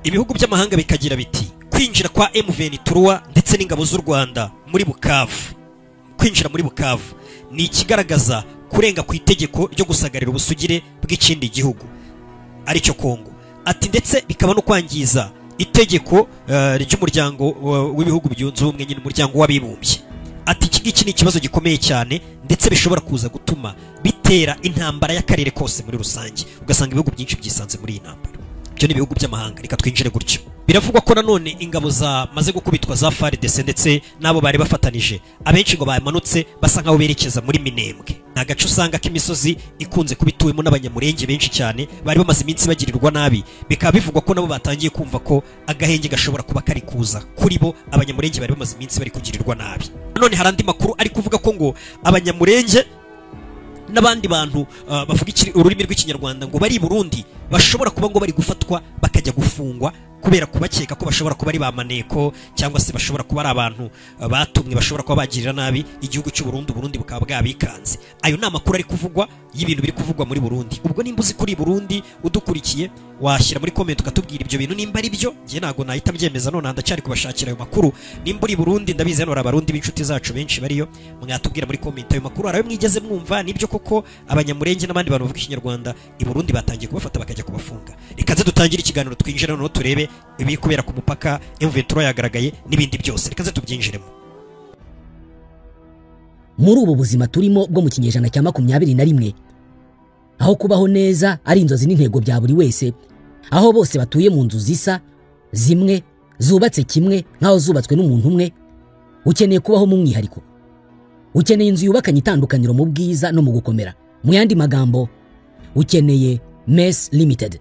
Ibihugu by'amahanga bikagira biti kwinjira kwa M23 ndetse n'ingabo z'u Rwanda muri Bukavu, kwinjira muri Bukavu ni ikigaragaza kurenga ku itegeko ryo gusagarira ubusugire bw'ikindi gihugu aricyo Kongo. Ati ndetse bikaba no kwangiza itegeko ry'umuryango w'ibihugu byunze ubumwe, nyine umuryango w'abibumbye. Ati iki ngiki ni ikibazo gikomeye cyane ndetse bishobora kuza gutuma bitera intambara y'akarere kose muri rusange, ugasanga ibihugu byinshi byisanze muri iyi ntambara. Ibyo ni ibihugu by'amahanga, reka twinjire gutyo. Biravugwa ko nanone ingabo zamaze gukubitwa za FARDC ndetse nabo bari bafatanije, abenshi ngo bamanutse basa nkaho berekeza muri Minembwe. Ni agace usanga k'imisozi ikunze kubituwemo n'abanyamurenge benshi cyane bari bamaze iminsi bagirirwa nabi, bikaba bivugwa ko nabo batangiye kumva ko agahenge gashobora kuba kari kuza kuri bo, abanyamurenge bari bamaze iminsi bari kugirirwa nabi. None hari andi makuru ari kuvuga ko ngo abanyamurenge n'abandi bantu bavuga ururimi rw'ikinyarwanda ngo bari i Burundi bashobora kuba ngo bari gufatwa bakajya gufungwa kubera kubakeka ko bashobora kuba ari bamaneko cyangwa se bashobora kuba ari abantu batumwe bashobora kuba bagirira nabi igihugu cy'u Burundi, Burundi bukaba bwabikanze. Ayo ni amakuru ari kuvugwa y'ibintu biri kuvugwa muri Burundi. Ubwo nimba uzi kuri Burundi udukurikiye washyira muri comment ukatubwira ibyo bintu nimba ari byo. Ngiye ntago nahita mbyemeza none ndacyari kubashakira ayo makuru. Nimba uri Burundi ndabizi hano abarundi b'inshuti zacu benshi bariyo, mwatubwira muri comment ayo makuru arayo mwigeze mwumva nibyo koko abanyamurenge n'abandi bantu bavuga ikinyarwanda i Burundi batangiye kubafata bakajya kubafunga. Reka nze dutangire ikiganiro twinjira noneho turebe ibiri kubera ku mupaka M23 yagaragaye n'ibindi byose, reka nze tubyinjiremo. Muri ubu buzima turimo bwo mu kinyejana cya 21, aho kubaho neza ari inzozi n'intego bya buri wese, aho bose batuye mu nzu zisa zimwe zubatse kimwe nkaho zubatswe n'umuntu umwe, ukeneye kubaho mu mwihariko, ukeneye inzu yubakanye itandukaniro mu bwiza no mu gukomera. Mu yandi magambo, ukeneye Mess Limited.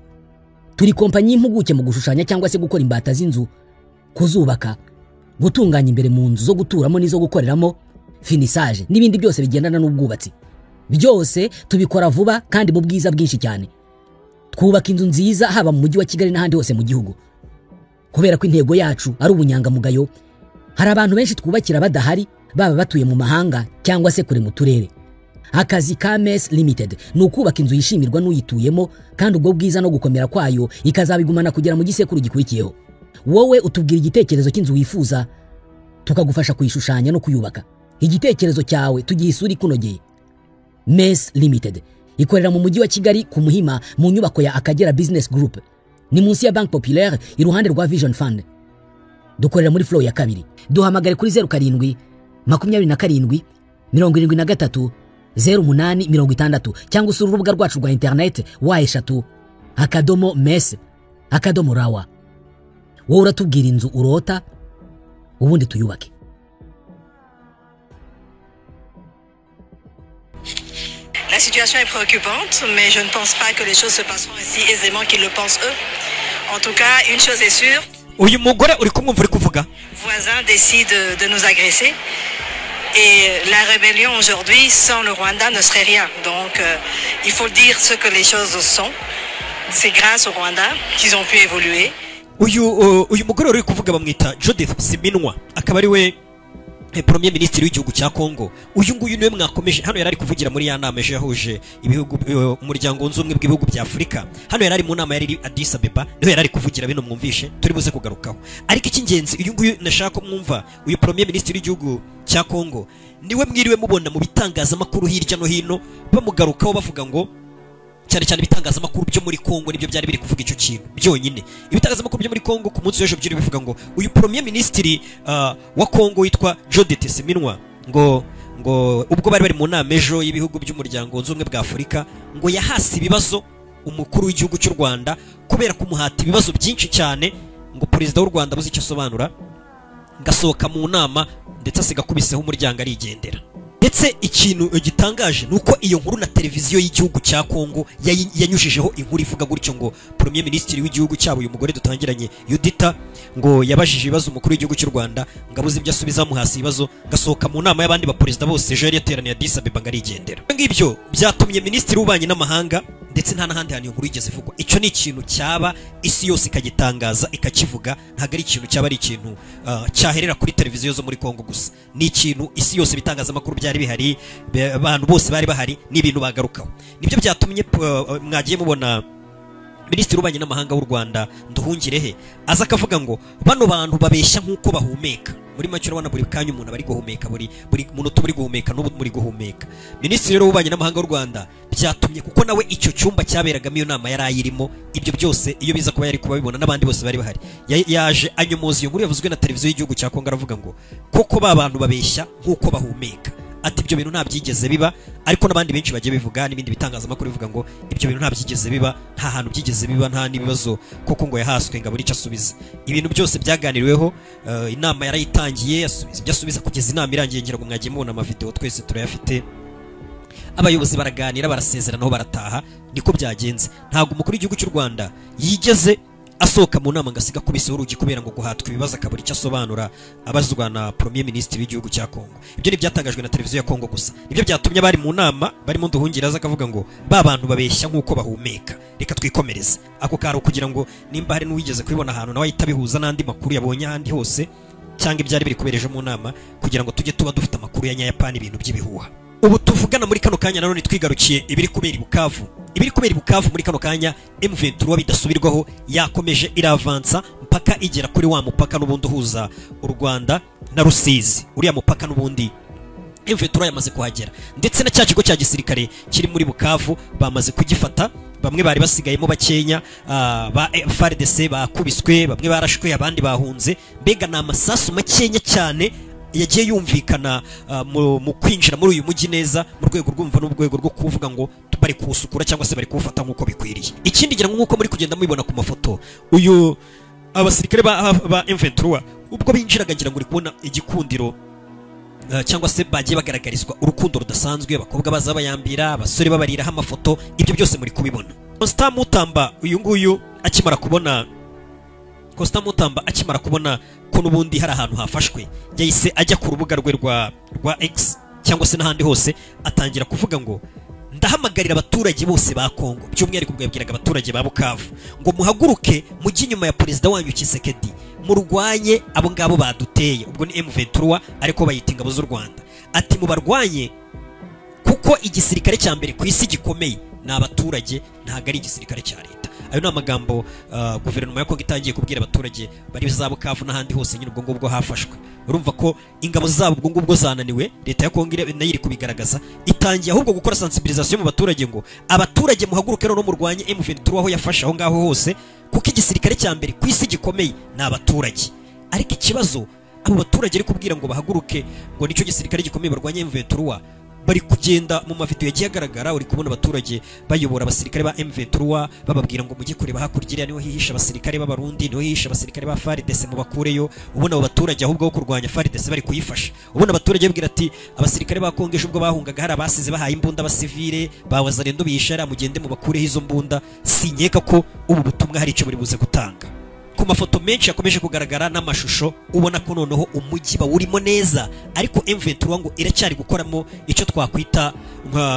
Turi kompanyi y'impuguke mu gushushanya cyangwa se gukora imbata z'inzu, kuzubaka, gutunganya imbere mu nzu zo guturamo n'izo gukoreramo, finissage n'ibindi byose bigendana n'ubwubatsi. Byose tubikora vuba kandi mu bwiza bwinshi cyane. Twubaka inzu nziza haba mu mujyi wa Kigali n'ahandi hose mu gihugu. Kubera ko intego yacu ari ubunyangamugayo, hari abantu benshi twubakira badahari, baba batuye mu mahanga cyangwa se kure mu turere. Akazi ka Mess Limited ni ukubaka inzu yishimirwa n'uyituyemo, kandi ubwo bwiza no gukomera kwayo ikazabigumana kugera mu gisekuru gikurikiyeho. Wowe utubwira igitekerezo cy'inzu wifuza, tukagufasha kuyishushanya no kuyubaka. Igitekerezo cyawe tugihe isura ikunogeye. Mess Limited ikorera mu mujyi wa Kigali ku Muhima mu nyubako ya Akagera Business Group, ni munsi ya Bank Populaire iruhande rwa Vision Fund. Dukorera muri floor ya 2. Duhamagare kuri 07 27 73 08 60 cyangwa usura urubuga rwacu rwa internet w3.mess.rawa. Wowe uratubwira inzu urota ubundi tuyubake. La situation est préoccupante, mais je ne pense pas que les choses se passeront ainsi aisément qu'ils le pensent eux. En tout cas, une chose est sûre. Uyu mugore uri kumwumva uri kuvuga. Voisins décident de nous agresser. Et la rébellion aujourd'hui, sans le Rwanda, ne serait rien. Donc, il faut dire ce que les choses sont. C'est grâce au Rwanda qu'ils ont pu évoluer. Uyu mugore uri kuvuga bamwita Judith Suminwa, akaba ari we Premier Ministre w'igihugu cya Kongo. Uyu nguyu niwe mwakomeje hano yarari kuvugira muri ya nama ejo yahuje ibihugu umuryango wunze ubumwe bw'ibihugu bya Afurika. Hano yarari mu nama yari Addis Abeba, niho yarari kuvugira bino mwumvishe turi buze kugarukaho. Ariko icy'ingenzi uyu nguyu nashaka mwumva, uyu Premier Ministre w'igihugu cya Kongo niwe mwiriwe mubona mu bitangazamakuru hirya no hino bamugarukaho bavuga ngo cyane cyane ibitangazamakuru byo muri Kongo nibyo byari biri kuvuga icyo kintu byonyine. Ibitangazamakuru byo muri Kongo ku munsi w'ejo byiri bivuga ngo uyu Premier Ministre wa Kongo witwa Judith Suminwa ngo ubwo bari bari mu nama ejo y'ibihugu by'umuryango wunze ubumwe bwa Afurika ngo yahasi ibibazo umukuru w'igihugu cy'u Rwanda kubera kumuhata ibibazo byinshi cyane, ngo perezida w'u Rwanda abuze icyo asobanura ngasohoka mu nama ndetse asiga kubiseho umuryango arigendera. Ndetse ikintu gitangaje nuko iyo nkuru na televiziyo y'igihugu cya Kongo yanyujijeho inkuru ivuga gutyo ngo Premier Ministre w'igihugu cyabo uyu mugore dutangiranye Yudita ngo yabajije ibibazo umukuru w'igihugu cy'u Rwanda ngo abuze ibyo asubiza muhasi ibibazo gasohoka mu nama y'abandi ba perezida bose ejo yari yateraniye Addis Abeba ngo arigendera. Ngibyo byatumye Ministre w'ububanyi n'amahanga ndetse nta n'ahandi hantu iyo nkuru yigeze ivugwa. Icyo ni ikintu cyaba isi yose ikagitangaza ikakivuga, ntabwo ari ikintu cyaba ari ikintu cyaherera kuri televiziyo zo muri Kongo gusa. Ni ikintu isi yose ibitangazamakuru byari bihari, abantu bose bari bahari, ni ibintu bagarukaho. Nibyo byatumye mwagiye mubona Minisitiri w'ububanyi n'amahanga w'u Rwanda Nduhungirehe aza akavuga ngo bano bantu babeshya nk'uko bahumeka. Muri make urabona buri kanya umuntu bari guhumeka, buri munota buri guhumeka, n'ubu muri guhumeka. Minisitiri rero w'ububanyi n'amahanga w'u Rwanda byatumye, kuko nawe icyo cyumba cyaberagamo iyo nama yari ayirimo, ibyo byose iyo biza kuba yari kubabibona n'abandi bose bari bahari, yaje anyomoza iyo nkuru yavuzwe na televiziyo y'igihugu cya Kongo, aravuga ngo koko ba bantu babeshya nk'uko bahumeka. Ati ibyo bintu ntabyigeze biba, ariko n'abandi benshi bagiye bivuga n'ibindi bitangazamakuru bivuga ngo ibyo bintu ntabyigeze biba, nta hantu byigeze biba, nta n'ibibazo koko ngo yahaswe ngo abure icyo asubiza. Ibintu byose byaganiriweho, inama yarayitangiye asubiza ibyo asubiza kugeza inama irangiye. Ngira ngo mwagiye mubona amavideo, twese turayafite. Abayobozi baraganira, barasezeranaho, barataha, niko byagenze. Ntabwo umukuru w'igihugu cy'u Rwanda yigeze asohoka mu nama ngo asiga akubiseho urugi kubera ngo guhatwa ibibazo akabura icyo asobanura abazwa na Premier Ministre w'igihugu cya Kongo. Ibyo ni byatangajwe na televiziyo ya Kongo gusa. Nibyo byatumye bari mu nama barimo Nduhungira aza akavuga ngo ba bantu babeshya nk'uko bahumeka. Reka twikomereze ako karo kugira ngo nimba hari n'uwigeze kubibona ahantu nawe ahita abihuza n'andi makuru yabonye ahandi hose cyangwa ibyari biri kubera ejo mu nama, kugira ngo tujye tuba dufite amakuru ya nyayapani, ibintu by'ibihuha. Ubu tuvugana muri kano kanya nanone twigarukiye ibiri kubera i Bukavu. Ibiri kubera i Bukavu muri kano kanya, M23 bidasubirwaho yakomeje iravansa mpaka igera kuri wa mupaka n'ubundi uhuza u Rwanda na Rusizi. Uriya mupaka n'ubundi M23 yamaze kuhagera, ndetse na cya kigo cya gisirikare kiri muri Bukavu bamaze kugifata. Bamwe bari basigayemo bakenya ba FARDC bakubiswe, bamwe barashwe, abandi bahunze. Mbega ni amasasu makenya cyane yagiye yumvikana mu kwinjira muri uyu mujyi neza, mu rwego rwumva n'urwego rwo kuvuga ngo bari kuwusukura cyangwa se bari kuwufata nk'uko bikwiriye. Ikindi ngira nk'uko muri kugenda mubibona ku mafoto, uyu abasirikare ba M23 ubwo binjiraga ngira ngo uri kubona igikundiro cyangwa se bagiye bagaragarizwa urukundo rudasanzwe, abakobwa baza bayambira, abasore babariraho amafoto, ibyo byose muri kubibona. Constant Mutamba uyu nguyu akimara kubona Constant Mutamba akimara kubona ko n'ubundi hari ahantu hafashwe, yahise ajya ku rubuga rwe rwa X cyangwa se n'ahandi hose, atangira kuvuga ngo ndahamagarira abaturage bose ba Kongo, by'umwihariko ubwo yabwiraga abaturage ba Bukavu, ngo muhaguruke mujye inyuma ya perezida wanyu Tshisekedi, murwanye abo ngabo baduteye. Ubwo ni M23 ariko bayita ingabo z'u Rwanda. Ati mubarwanye kuko igisirikare cya mbere ku isi gikomeye ni abaturage, ntabwo ari igisirikare cya leta. Ayo ni amagambo guverinoma ya Kongo itangiye kubwira abaturage bari za Bukavu n'ahandi hose nyine ubwo ngubwo hafashwe. Urumva ko ingabo zabo ubwo ngubwo zananiwe, leta ya Kongo nayo iri kubigaragaza, itangiye ahubwo gukora sensibilisation mu baturage ngo abaturage muhaguruke no murwanye M23 aho yafashe aho ngaho hose, kuko igisirikare cya mbere ku isi gikomeye ni abaturage. Ariko ikibazo abo baturage ari kubwira ngo bahaguruke ngo nicyo gisirikare gikomeye barwanye M23, bari kugenda mu mavideo yagiye agaragara, uri kubona abaturage bayobora abasirikare ba M23 bababwira ngo mujye kureba hakurya iriya niho hihisha abasirikare b'Abarundi, niho hihisha abasirikare ba FARDC mubakureyo. Ubona abo baturage ahubwo aho kurwanya FARDC bari kuyifasha. Ubona abaturage babwira ati abasirikare ba Kongo ejo ubwo bahungaga hari abasize bahaye imbunda abasivile bawazarendo bihishara, mugende mubakureho izo mbunda. Sinkeka ko ubu butumwa hari icyo buri buze gutanga. Ku mafoto menshi yakomeje kugaragara n'amashusho, ubona ko noneho umujyi bawurimo neza, ariko M23 ngo iracyari gukoramo icyo twakwita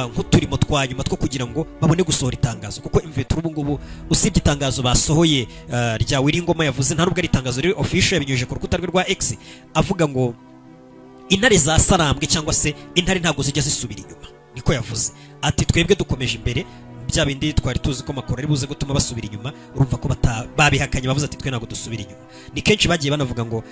nk'uturimo twa nyuma two kugira ngo babone gusohora itangazo, kuko M23 ubu ngubu usibye itangazo basohoye rya Wiringoma yavuze, nta nubwo ari itangazo riri official, yabinyujije ku rukuta rwe rwa X avuga ngo intare za Sarambwe cyangwa se intare ntabwo zijya zisubira inyuma, niko yavuze. Ati twebwe dukomeje imbere, bya bindi twari tuzi ko makuru ari buze gutuma basubira inyuma, urumva ko babihakanye bavuze ati twe ntabwo dusubira inyuma. Ni kenshi bagiye banavuga ngo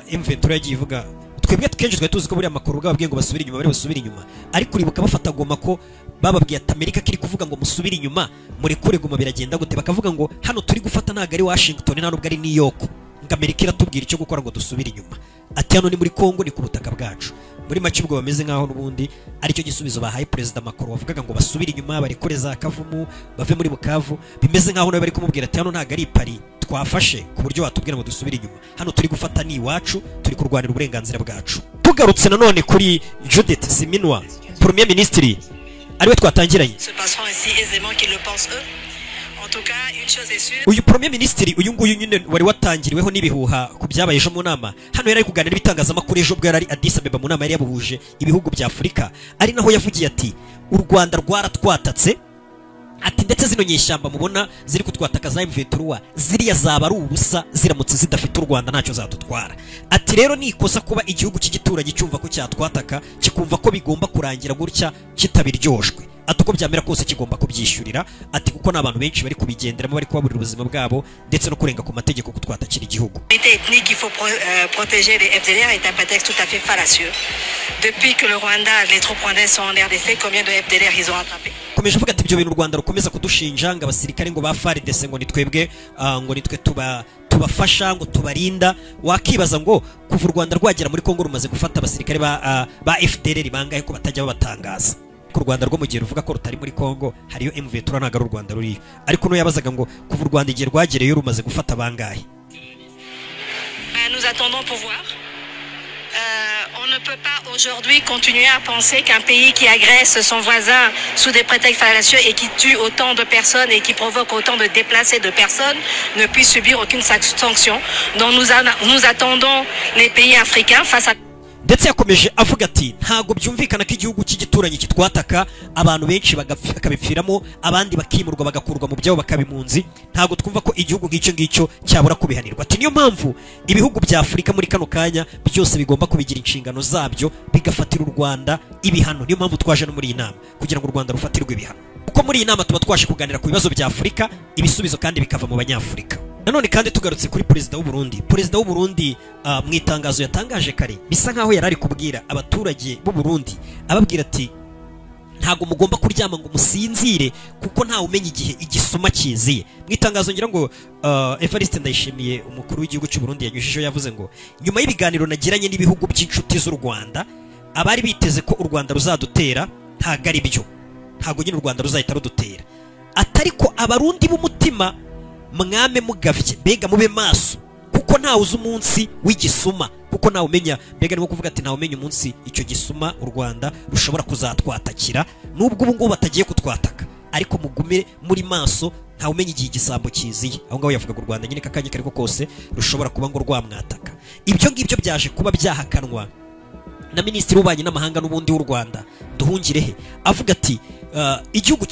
M23 yagiye ivuga twebwe kenshi twari tuzi ko buriya makuru bwababwiye ngo basubire inyuma, bari basubire inyuma, ariko uribuka bafata Goma ko bababwiye ati Amerika kiri kuvuga ngo musubire inyuma, murekure Goma, biragenda gute? Bakavuga ngo hano turi gufata ntabwo ari Washington, nta nubwo ari New York, ngo Amerika iratubwira icyo gukora ngo dusubire inyuma. Ati hano ni muri Kongo, ni ku butaka bwacu. Muri make ubwo bameze nkaho n'ubundi aricyo gisubizo bahaye Perezida Macron wavugaga ngo basubire inyuma, barekure za Kavumu, bave muri Bukavu. Bimeze nkaho nawe bari kumubwira ati hano ntabwo ari Paris twafashe ku buryo watubwira ngo dusubire inyuma, hano turi gufata ni iwacu, turi kurwanira uburenganzira bwacu. Tugarutse nanone kuri Judith Suminwa, Premier Ministre ariwe twatangiranye. Uyu Premier Ministre uyu nguyu nyine wari watangiriweho n'ibihuha ku byabaye ejo mu nama, hano yari ari kuganira n'ibitangazamakuru ejo ubwo yari ari Addis Abeba mu nama yari yabuhuje ibihugu bya Afurika, ari naho yavugiye ati u Rwanda rwaratwatatse, ati ndetse zino nyeshyamba mubona ziri kutwataka za M23 ziriya zaba ari ubusa ziramutse zidafite u Rwanda ntacyo zatutwara. Ati rero ni ikosa kuba igihugu cy'igituranyi cyumva ko cyatwataka, kikumva ko bigomba kurangira gutya kitabiryoshwe. Ati uko byamera kose kigomba kubyishyurira, ati kuko n'abantu benshi bari kubigenderamo, bari kubaburira ubuzima bwabo ndetse no kurenga ku mategeko kutwatakira igihugu. Ethnique, il faut protéger les FDLR est un prétexte tout à fait fallacieux. Depuis que le Rwanda, les troupes rwandaises sont en RDC, combien de FDLR ils ont attrapé? Komeje avuga ati ibyo bintu u Rwanda rukomeza kudushinja ngo abasirikare ngo ba FARDC ngo nitwebwe, ngo nitwe tubafasha ngo tubarinda. Wakibaza ngo kuva u Rwanda rwagera muri Kongo rumaze gufata abasirikare ba FDLR bangahe ko batajya babatangaza? Ku Rwanda rwo mu gihe ruvuga ko rutari muri Kongo hariyo M23, ntago ari u Rwanda ruriyo. Ariko no yabazaga ngo kuva u Rwanda igihe rwagereyo rumaze gufata bangahe? Nous attendons pour voir. On ne peut pas aujourd'hui continuer à penser qu'un pays qui agresse son voisin sous des prétextes fallacieux et qui tue autant de personnes et qui provoque autant de déplacés de personnes ne puisse subir aucune sanction. Donc nous attendons les pays africains face à... Ndetse yakomeje avuga ati ntago byumvikana ko igihugu cy'igituranyi kitwataka, abantu benshi bakabipfiramo, abandi bakimurwa bagakurwa mu byabo bakabimunzi. Ntago twumva ko igihugu nk'icyo ngicyo cyabura kubihanirwa. Ati niyo mpamvu ibihugu bya Afurika muri kano kanya byose bigomba kubigira inshingano zabyo, bigafatira u Rwanda ibihano. Niyo mpamvu twaje no muri iyi nama kugira ngo u Rwanda rufatirwe ibihano, kuko muri iyi nama tuba twaje kuganira ku bibazo bya Afurika, ibisubizo kandi bikava mu Banyafurika. Nanone kandi tugarutse kuri perezida w'u Burundi, perezida w'u Burundi mu itangazo yatangaje kare bisa nkaho yarari kubwira abaturage b'u Burundi, ababwira ati ntago mugomba kuryama ngo musinzire kuko nta umenya igihe igisuma kiziye. Mu itangazo ngira ngo Evariste Ndayishimiye umukuru w'igihugu cy'u Burundi yanyujijeho, yavuze ngo nyuma y'ibiganiro nagiranye n'ibihugu by'inshuti z'u Rwanda, abari biteze ko u Rwanda ruzadutera ntago ari byo, ntago nyine u Rwanda ruzahita rudutera, atariko abarundi b'umutima mwame mugavye, mbega mube maso kuko ntawe uzi umunsi w'igisuma, kuko ntawe umenya, mbega ni kuvuga ati ntawe umenya umunsi icyo gisuma u Rwanda rushobora kuzatwatakira, nubwo ubu ngubu batagiye kutwataka, ariko mugume muri maso, ntawe umenya igihe igisambo kiziye. Aho ngaho yavugaga u Rwanda nyine kakanye kariko kose rushobora kuba ngo rwamwataka. Ibyo ngibyo byaje kuba byahakanwa na minisitiri w'ububanyi n'amahanga n'ubundi w'u Rwanda Nduhungirehe, avuga ati igihugu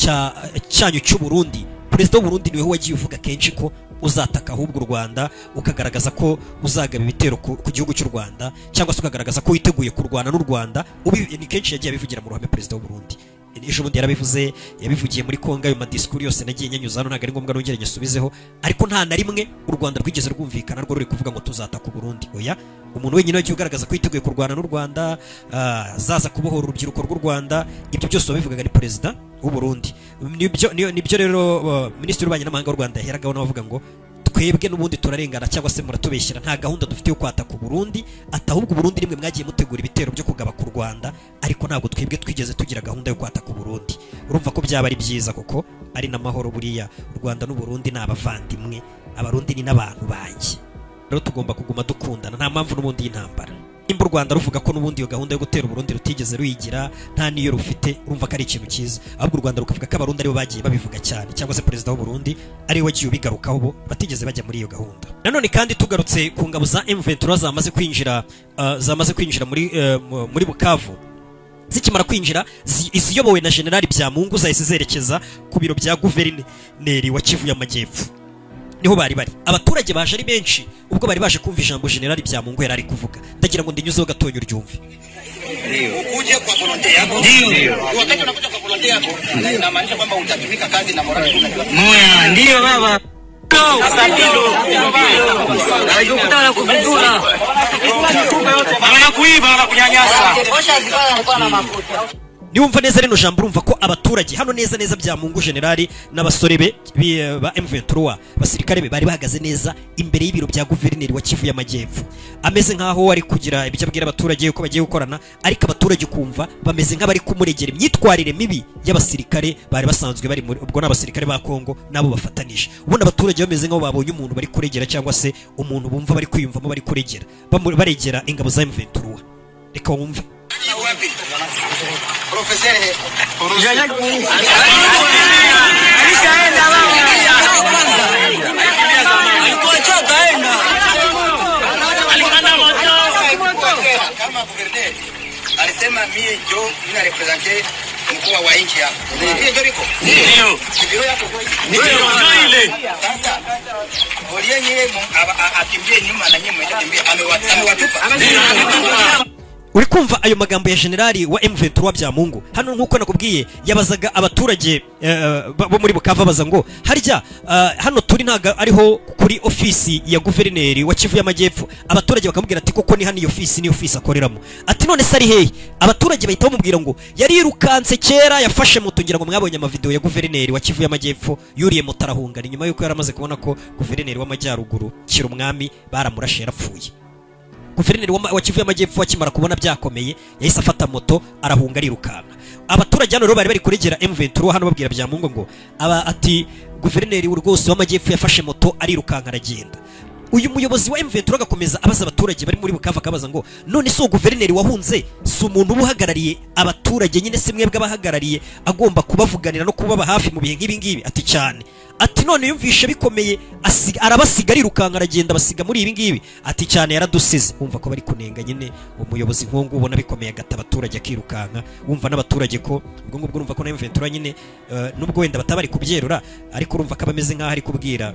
cyanyu cy'u Burundi, perezida w'u Burundi niwe wagiye uvuga kenshi ko uzataka ahubwo u Rwanda, ukagaragaza ko uzagaba ibitero ku gihugu cy'u Rwanda, cyangwa se ukagaragaza ko witeguye kurwana n'u Rwanda. Ni kenshi yagiye abivugira mu ruhame perezida w'u Burundi. Ejo bundi yarabivuze, yabivugiye muri Kongo, ayo madisikuru yose nagiye nyanyuza hano ntago ari ngombwa nongere nyasubizeho, ariko nta na rimwe u Rwanda rwigeze rwumvikana rwo ruri kuvuga ngo tuzataka u Burundi. Oya, umuntu wenyine wagiye ugaragaza ko yiteguye kurwana n'u Rwanda, azaza kubohora urubyiruko rw'u Rwanda, ibyo byose babivugaga ni perezida w'u Burundi. Nibyo rero minisitiri w'ububanyi n'amahanga w'u Rwanda yaheragaho n'abavuga ngo twebwe n'ubundi turarengana cyangwa se muratubeshyira, nta gahunda dufite yo kwataka u Burundi, atahubwo u Burundi rimwe mwagiye mutegura ibitero byo kugaba ku Rwanda, ariko ntabwo twebwe twigeze tugira gahunda yo kwataka u Burundi. Urumva ko byaba ari byiza kuko ari n'amahoro, buriya u Rwanda n'u Burundi ni abavandimwe, abarundi ni n'abantu banjye, rero tugomba kuguma dukundana, nta mpamvu n'ubundi y'intambara. Nimba u Rwanda ruvuga ko n'ubundi iyo gahunda yo gutera u Burundi rutigeze ruyigira, nta niyo rufite, urumva ko ari ikintu cyiza. Ahubwo u Rwanda rukavuga ko abarundi aribo bagiye babivuga cyane, cyangwa se perezida w'u Burundi ari we wagiye ubigarukaho, bo batigeze bajya muri iyo gahunda. Nanone kandi tugarutse ku ngabo za M23 zamaze kwinjira muri Bukavu, zikimara kwinjira iziyobowe na General Byamungu zahise zerekeza ku biro bya guverineri wa Kivu y'Amajyepfo. Niho bari bari abaturage baje ari benshi, ubwo bari baje kumva ijambo General Byamungu yari ari kuvuga. Ndagira ngo ndinyuzeho gatonya uryumve. Ukuje kwa volonte yako. Ndio. Wakati unakuja kwa volonte yako inamaanisha kwamba utatumika kazi na morali unajua. Moya, ndio baba. Niwumva neza rino jambo urumva ko abaturage hano neza neza Byamungu General n'abasore be ba M23 basirikare be bari bahagaze neza imbere y'ibiro bya guverineri wa Kivu y'Amajyepfo, ameze nkaho ari kugira ibyo abwira abaturage uko bagiye gukorana, ariko abaturage kumva bameze nk'abari kumuregera imyitwarire mibi y'abasirikare bari basanzwe bari ubwo n'abasirikare ba Kongo nabo bafatanije. Ubona abaturage bameze nkaho babonye umuntu bari kuregera, cyangwa se umuntu bumva bari kwiyumvamo bari kuregera, baregera ingabo za M23. Reka wumve. Kama gouverneur alisema mie njo nina represente mkuu wa nchi yako. Ndio ndio liko. Ndio. Biro yako ndio ile. Sasa olie nyewe akimbie nyuma na nyinyi mtakimbia, amewatupa. Uri kumva ayo magambo ya generali wa M23 Byamungu hano, nkuko nakubwiye yabazaga abaturage bo muri Bukavu, baza ngo harya hano turi ntaga ariho kuri ofisi ya guverineri wa Kivu y'Amajyepfo. Abaturage bakamubwira ati koko ni hano iyo ofisi, ni ofisi akoreramo. Ati none se ari hehe? Abaturage bahita bamubwira ngo yarirukanse kera, yafashe moto. Ngira ngo mwabonye amavideo ya guverineri wa Kivu y'Amajyepfo yuriye moto arahunga, ni nyuma yuko yaramaze kubona ko guverineri w'Amajyaruguru Kirumwami baramurashe yarapfuye. Guverineri wa Kivu y'Amajyepfo akimara kubona byakomeye yahise afata moto arahunga arirukanka. Abaturage hano rero bari bari kuregera M23 hano babwira Byamungu ngo aba ati guverineri rwose w'Amajyepfo yafashe moto arirukanka aragenda. Uyu muyobozi wa M23 agakomeza abaza abaturage bari muri Bukavu, akabaza ngo none so guverineri wahunze si umuntu ubuhagarariye abaturage nyine, si mwebwe abahagarariye, agomba kubavuganira no kubaba hafi mu bihe nk'ibi ngibi? Ati cyane. Ati none yumvishe bikomeye arabasiga arirukanka aragenda basiga muri ibi ngibi? Ati cyane, yaradusize. Umva ko bari kunenga nyine umuyobozi nkongu ubona bikomeye agata abaturage akirukanka. Umva n'abaturage ko ubwo ngubwo urumva ko na M23 nyine nubwo wenda batabari kubyerura, ariko urumva ko abameze nkaho ari kubwira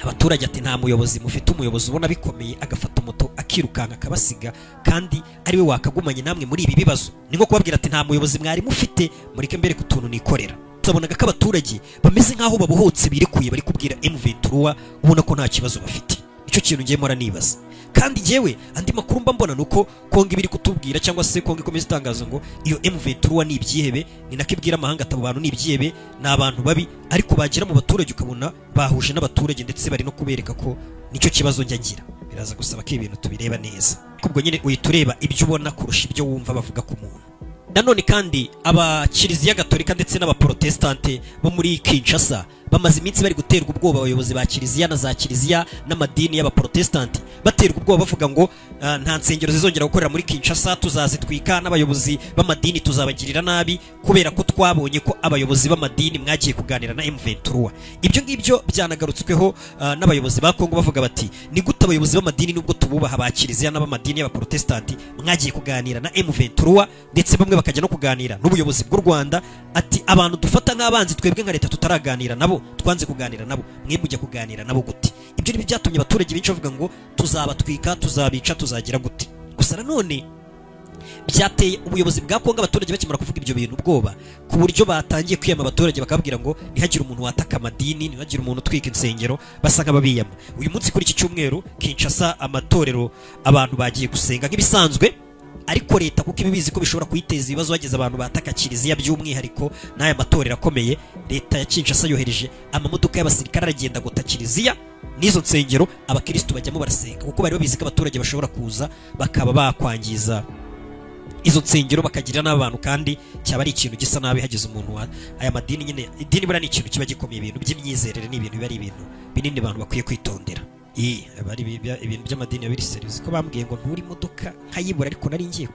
abaturage ati nta muyobozi mufite, umuyobozi ubona bikomeye agafata moto akirukanka akabasiga, kandi ariwe wakagumanye namwe muri ibi bibazo. Ni nko kubabwira ati nta muyobozi mwari mufite, mureke mbere kutuntu nikorera. Tubonaga ko abaturage bameze nkaho babohotse birekuye, bari kubwira M23 ubona ko nta kibazo bafite. Icyo kintu ngiye mora nibaza. Kandi jewe andi makuru mba mbona nuko Kongo ibiri kutubwira, cyangwa se Kongo ikomeza itangaza ngo iyo M23 ni ibyihebe, ni nakibwira amahanga atabo bantu ni ibyihebe, ni abantu babi, ariko bagira mu baturage ukabona bahuje n'abaturage ndetse bari no kubereka ko nicyo kibazo njya ngira. Biraza gusaba ko ibintu tubireba neza, kubwo nyine uyitureba ibyo ubona kurusha ibyo wumva bavuga ku muntu. Nanone kandi abakiriziya gatolika ndetse n'abaprotestante bo muri Kinshasa bamaze iminsi bari guterwa ubwoba, abayobozi ba kiliziya na za kiliziya n'amadini y'abaprotestante baterwa ubwoba bavuga ngo nta nsengero zizongera gukorera muri Kinshasa, tuzazitwika, n'abayobozi b'amadini tuzabagirira nabi kubera ko twabonye ko abayobozi b'amadini mwagiye kuganira na M23. Ibyo ngibyo byanagarutsweho n'abayobozi ba Kongo bavuga bati ni gute abayobozi b'amadini nubwo tububaha ba kiliziya n'abamadini y'abaprotestante mwagiye kuganira na M23, ndetse bamwe bakajya no kuganira n'ubuyobozi bw'u Rwanda. Ati abantu dufata nk'abanzi twebwe nka leta tutaraganira nabo, twanze kuganira nabo, mwe mujya kuganira nabo gute? Ibyo ni byatumye abaturage benshi bavuga ngo tuzabatwika, tuzabica, tuzagira gute. Gusa nanone byateye ubuyobozi bwa Kongo abaturage bakimara kuvuga ibyo bintu ubwoba, ku buryo batangiye kwiyama abaturage bakabwira ngo ntihagire umuntu wataka amadini, ntihagire umuntu utwika insengero, basa nk'ababiyama. Uyu munsi kuri iki cyumweru Kinshasa amatorero abantu bagiye gusenga nk'ibisanzwe, ariko leta kuko ibibizi ko bishobora kuyiteza ibibazo bageze abantu bataka kiliziya by'umwihariko n'aya matorero akomeye, leta ya Kinshasa yohereje amamodoka y'abasirikare aragenda gota kiliziya n'izo nsengero, abakristo bajyamo barasenga kuko bari babizi ko abaturage bashobora kuza bakaba bakwangiza izo nsengero bakagira n'abantu, kandi cyaba ari ikintu gisa nabi hagize umuntu wa aya madini nyine. Idini bura ni ikintu kiba gikomeye, ibintu by'imyizerere ni ibintu biba ari ibintu binini abantu bakwiye kwitondera. Bari ibintu by'amadini ya biri serious ko bambwiye ngo nturi imodoka nkayibura, ariko nari ngiye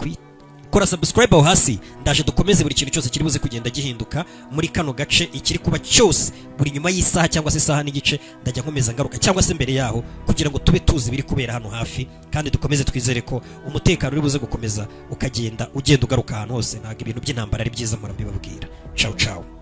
kora subscribe aho hasi, ndaje dukomeze buri kintu cyose kiri buze kugenda gihinduka muri kano gace, ikiri kuba cyose buri nyuma y'isaha cyangwa se isaha n'igice ndajya nkomeza ngaruka cyangwa se mbere yaho, kugira ngo tube tuzi biri kubera hano hafi, kandi dukomeze twizere ko umutekano uri buze gukomeza ukagenda ugenda ugaruka ahantu hose. Ntabwo ibintu by'intambara ari byiza, murambibabwira. Ciao ciao.